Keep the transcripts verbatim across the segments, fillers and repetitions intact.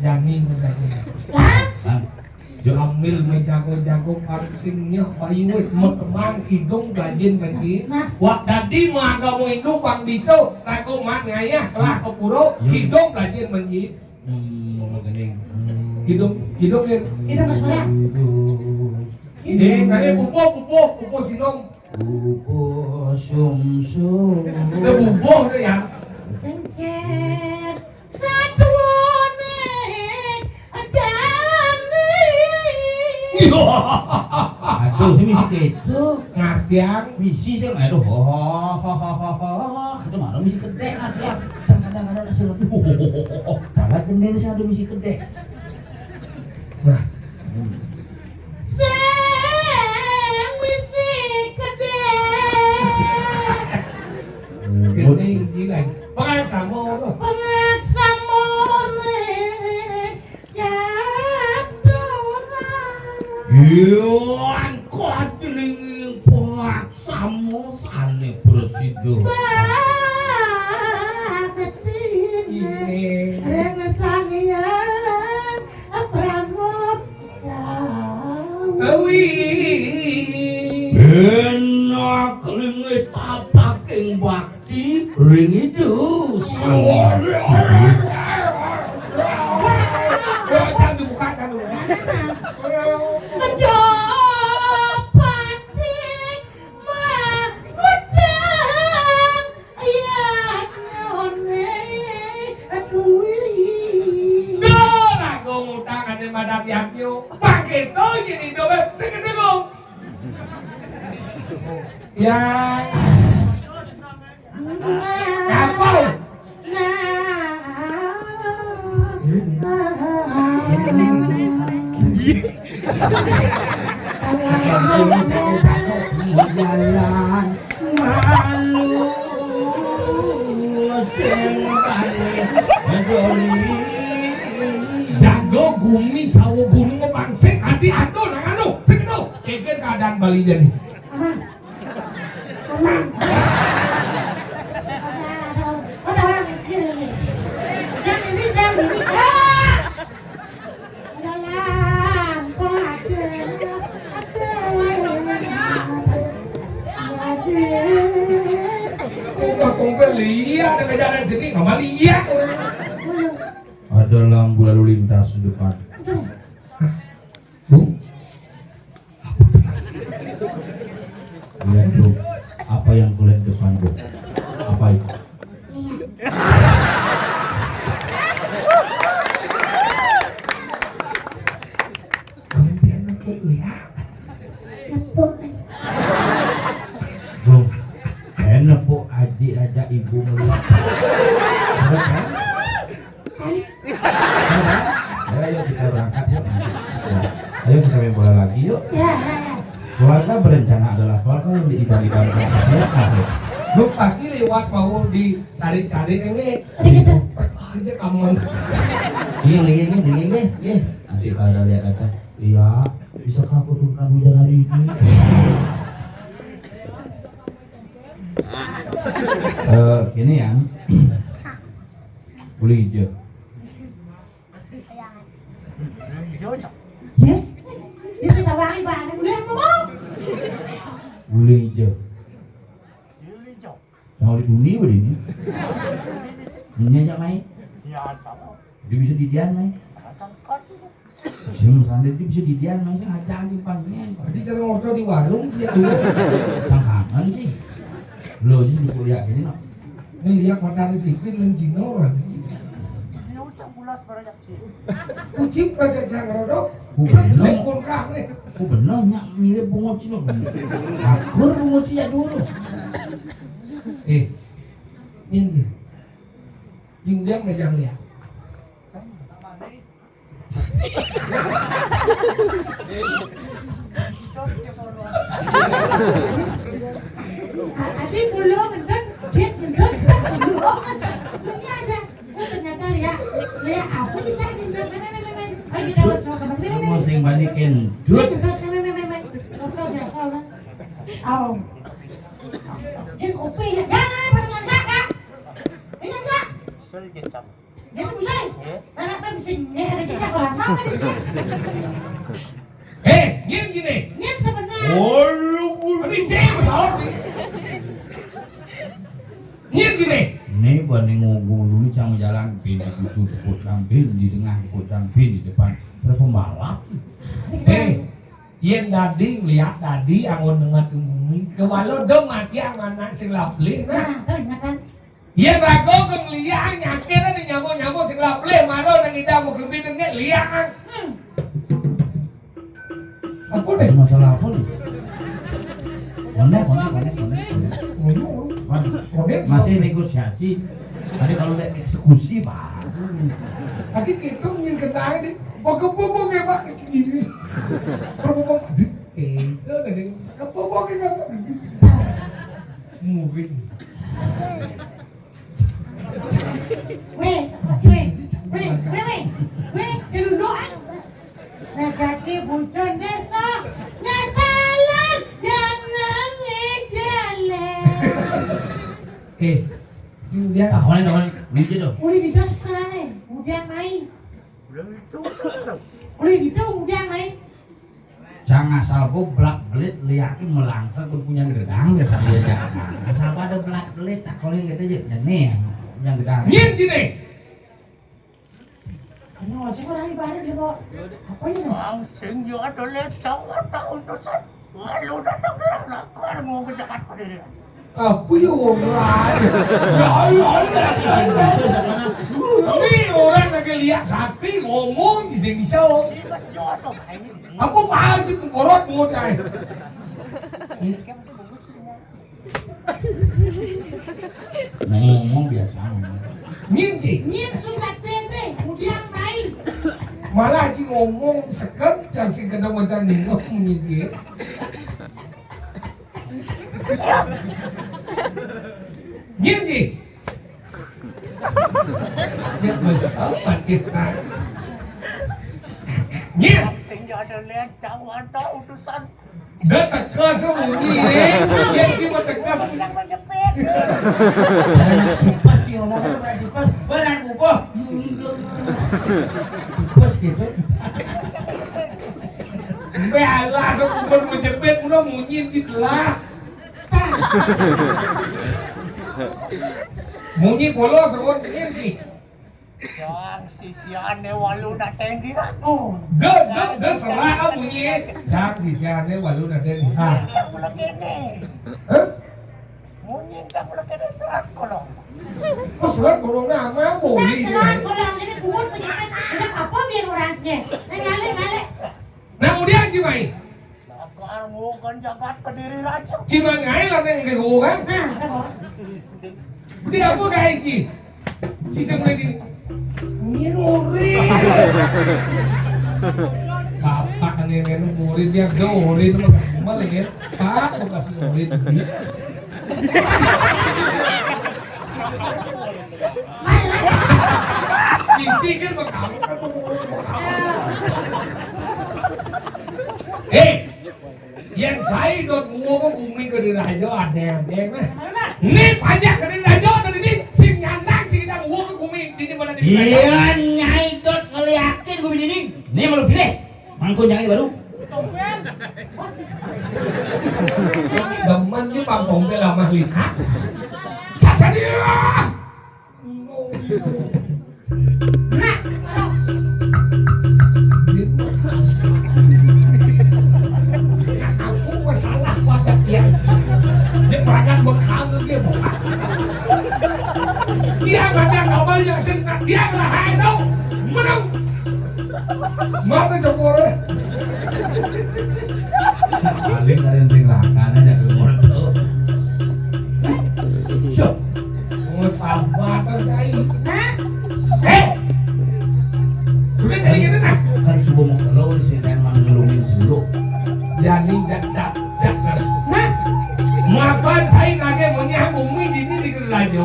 Jani menjaga. Lah? Sambil menjago-jago pangsingnya bayu wis metemang hidung gajin bagi. Nah. Wak dadi mau agama Hindu bang biso lagu mat ngayah selah kepuro hidung gajin bagi. Hmm, mau gening. Hidung, hidung ya. Hidung ke sebelah. Sing, kali pupuh, pupuh, pupuh sinong. Bubuh sumsum. Udah bubuh tuh ya. Lengket satuane jani. Aduh, si misi gitu. Ngartian. Misi sing, aduh, ho, ho, ho, ho, ho, ho. Aduh, malah misi gede, ngartian. Cang kadang-kadang nasi lebih. Padahal gendeng sih ada misi gede. Nah. Sing misi gede. Gede jilan. Pengat samo tuh. Pengat samone jaturan. Iya, engko ati ning pengat samo sane prosedur. Bakti ring Sang Hyang Pramod. Awi. Enak linge tapaking bakti ring Ida Sang. Jangan dibuka, jangan dibuka. Kedapati mah ngutang yatnyone duwi. Duh, rago ngutang ane madang yatnyo. Paketo jadi dobe sekedego. Ya. Nah. Nah. Jalan malu sing balik doli. Jago gumi sawo gunung ngebangsik, adi ado nang anu, sing ado, keker keadaan Bali jani. Aman. Aman. Udah, udah, udah, udah. Jangan ini, jangan ini. Ah! Kok kompe liak ada kejadian sini, mama liak. Ada lampu lalu lintas di depan. Bu? Lihat, Bu. Apa yang kulihat depan, Bu? Apa itu? Kemudian aku lihat. Nepuk. Bu, eh, nepuk aji aja ibu melihat. Ada kan? Kan? Ada kan? Ya, ayo kita berangkat yuk. Ya. Ayo kita main bola lagi yuk. Ya, ya, ya. Keluarga berencana adalah keluarga yang diidam-idamkan. Ya, apa? Lu pasti lewat mau dicari-cari ini. Ada gitu. Aja kamu. Iya, iya, iya, iya, iya. Nanti kalau ada lihat kata, iya, bisakah aku turunkan hujan hari ini? Eh, gini ya. Boleh hijau. Ye? Ye, sing tawari bareng. Boleh apa, Bang? Boleh hijau. Sama di dunia boleh ini. Ini aja main. Jadi bisa didian main. Sing sandal iki bisa didian, Mas, ngajak iki panjenengan. Jadi cara ngoto di warung sih dulu. Sangkangan sih. Lo jadi kuliah ini nak. Ini lihat matahari sipin nang Cina orang. Ini ucap bulas barang sih. Ucip bahasa Cangkrodok. Ku bener. Kulkah nih. Ku bener nyak mirip bungo Cina. Akur bungo Cina dulu. Eh, ini dia. Jingdang mejang lihat. Adi bulu ngendut, jit ngendut, bulu ngendut. Ini aja. Oh, ternyata lihat, lihat aku tidak ngendut. Meme, meme, meme. Ayo kita bersama-sama. Meme, meme. Kamu sing balikin. Saya ngendut, meme, meme, meme. Ngobrol biasa lah. Au. Dia kopi ya. Jangan, jangan, jangan. Ingat nggak? Kesel dia, Cang. Dia tuh bisa. Iya. Anak kan bisa Nyén ada cicak orang mau ada cicak. Eh, nyén gini. Nyén sebenarnya. Waduh, tapi cek pesawat nih. Nyén gini. Ini banding ngulu ini sama jalan, pin di kucu, tepuk tampil di tengah, tepuk tampil di depan. Ada pembalap. Eh, yén dadi ngeliat dadi anggon nengat umumi. Kewalo dong mati anak sing laplih. Nah, nah, tuh ingetan. Yén raga ngliak nyakit ada nyamuk-nyamuk sing laplih mara nang ida mau kelebih nengke liak. Hmm. Apa deh? Masalah apa nih? Konek, konek, konek, konek, konek. Konek, konek. Masih negosiasi. Tadi kalau udah eksekusi, Pak. Tadi kita nyil kenal deh. Pokok-pokok ya, Pak. Pokok-pokok. Itu tadi. Pokok-pokok ya, Pak. Mungkin. Wéh, wéh, wéh, wéh, wéh, wéh, celunduk, ah. Nah, kaki bucon desa, nyasalan, jangan ngejalan. Eh, Julian. Tahuan, tahuan, lucu tuh. Udah digas perane, udah main. Udah itu, udah. Udah gitu, udah main. Cang asal gua belak belit liakin melangsang pun punya gedang biasa dia jangan. Asal gua ada belak belit tak kalau yang gitu aja. Nah, nih yang punya gedang. Nyén sini. Ini masih orang ibarat dia mau apa ya? Bang sing yo ada lihat cowok tak utusan. Lalu datang dia nakal mau ke Jakarta diri. Apa ya wong lain? Ya Allah, ya Allah. Ini orang lagi lihat sapi ngomong di sini bisa. Apa aja pengkorot buat ae. Ngomong biasa. Nyén ki? Nyén surat bente, udiang main. Malah ci ngomong seket, cang sing kena wajan dino nyén ki. Nyén ki? Ya besar pakai tangan. Nyén. Sing ada lihat cawan tak utusan. Dah teka sembunyi, eh. Dia cuma teka sembunyi. Yang menjepit. Kipas dia ngomongnya bukan kipas, benar bubuh. Kipas gitu. Mbak Allah, sembunyi menjepit, udah munyi cit lah. Munyi polos, sembunyi cit. Yang sisiane walu nak tenggi aku. Dek, dek, dek, serah ah munyi. Cang sisiane walu nanti. Ah. Cang pula kene. Hah? Munyi cang pula kene serat kolong. Oh, serat kolong nama boleh. Serat kolong ini kuat penyakit. Ada apa biar orangnya? Nah, ngale, ngale. Nah, udah aja main. Bakal ngukan jagat Kediri Raja. Ciman ae lah neng di gua kan. Nah, ada apa? Beli apa kayak iki? Sisi mulai gini. Miruri. Bapak nenek murid dia dori itu mah lagi. Pak, aku kasih murid. Bisi kan bakal. Eh, yang cai dot gua gumi ke di raja ada yang dia mah. Nih pajak ke di raja ada ini sing nyandang sing kita gua ke gumi ini mana di raja. Iya, nyai dot ngeliatin gumi ini. Nih mau pilih. Mangkun jangan baru. Demen ni pampong ke lamah lihat. Saksa dia. Nah, aku masalah pada dia. Dia perakan bekal ke dia. Dia pada kabar yang sing dia lah hai tau. Menang. Mana cokore? Paling ada yang sing lakane nek ngono. Cuk. Oh, sabar, Bang Cai. Hah? Eh. Udah jadi gini nah. Kan subuh mau keluar sih kan mang ngelungin dulu. Jadi jak jak jak. Nah. Maka Cai nage punya bumi di ini di Rajo.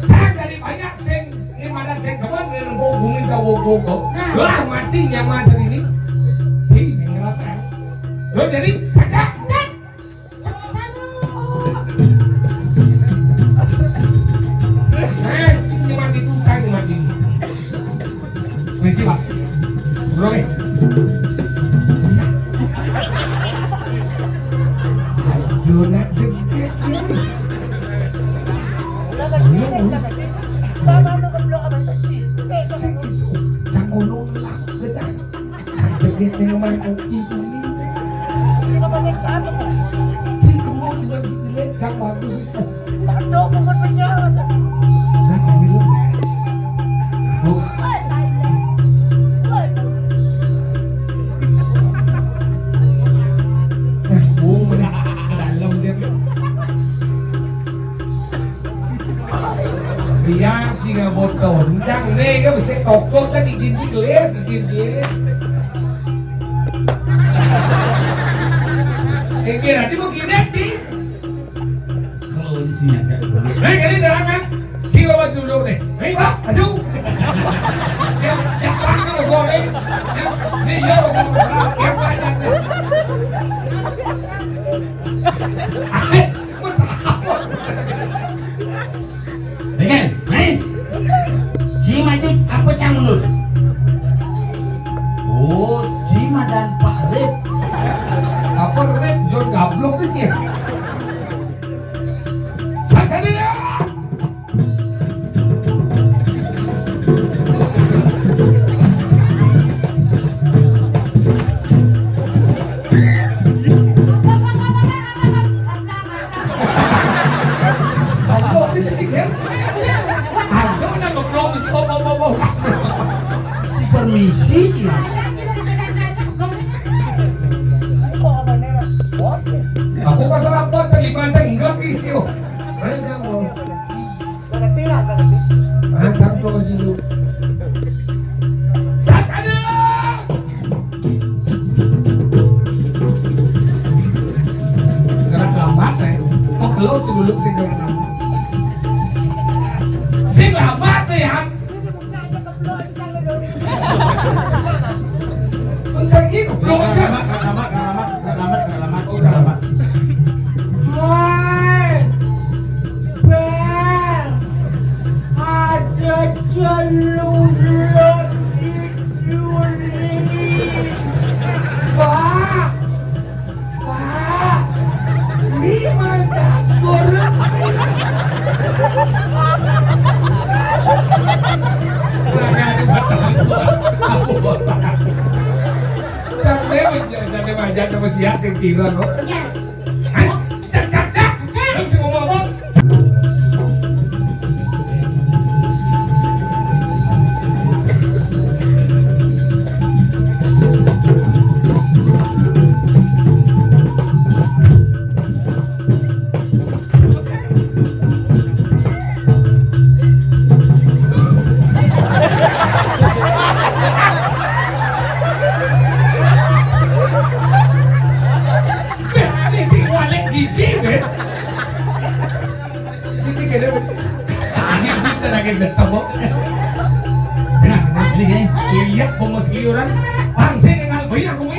Cai dari banyak sing Ini madan sing demen dengan gua gumin cowok gua. Nah. Lah mati nyaman dari ini. Cing yang ngerata. Lo jadi cacak. Cak. Eh, sing nyaman di tukang mati. Wih, Oke. Aduh, nak jegit ini. Sing itu, cangkono lah, gedang. Jegit ning omah kopi kuwi. Si kemo dua jelek jam bagus itu. Aduh, bukan penjelasan. Nah, gitu. Bu. Nah, bu, udah dalam dia. Biar jika botol, cang ne kan bisa kokok kan izin sih gelis, izin sih. Eh, kira nanti mau kirim sih. Kalau di sini aja. Hei, kali terang kan? Sih bawa dulu deh. Hei, Pak, maju. Ya, ya, Pak, kalau gua, eh. Ya, ini ya, ya, Pak, ya. Dengan, main. Ci maju apa cang mundur? Oh, ci madan Pak Rip. Apa Rip John Gablok iki? Saksane ya. Apa iki jenenge? Aduh, nang ngeblok mesti opo-opo. Si permisi ya. Aku pasal apa? Jadi pancen enggak isi yo. Ayo, jangan. Ayo, jangan, bro, dulu. Saksane. Gerak lambat, eh. Kok belum sih dulu sih gerak lambat? Sing lambat nih, Han. Kenceng gitu, bro, kenceng. Gerak lambat, gerak lambat, gerak lambat, gerak lambat, gerak lambat. Hai, Bang. Ada celuluk di duri. Pak, Pak, ini mah campur. Jangan dewek, jangan dewek, jangan dewek, siap sing pira, no? Iya. Hah? Cak, cak, cak. Cak. Terus ngomong apa? Ini sing walek gigi, Ben. Sisi kene, ini bisa lagi ketemu. Nah, ini gini. Lihat pemusliuran. Bangsa dengan bayi aku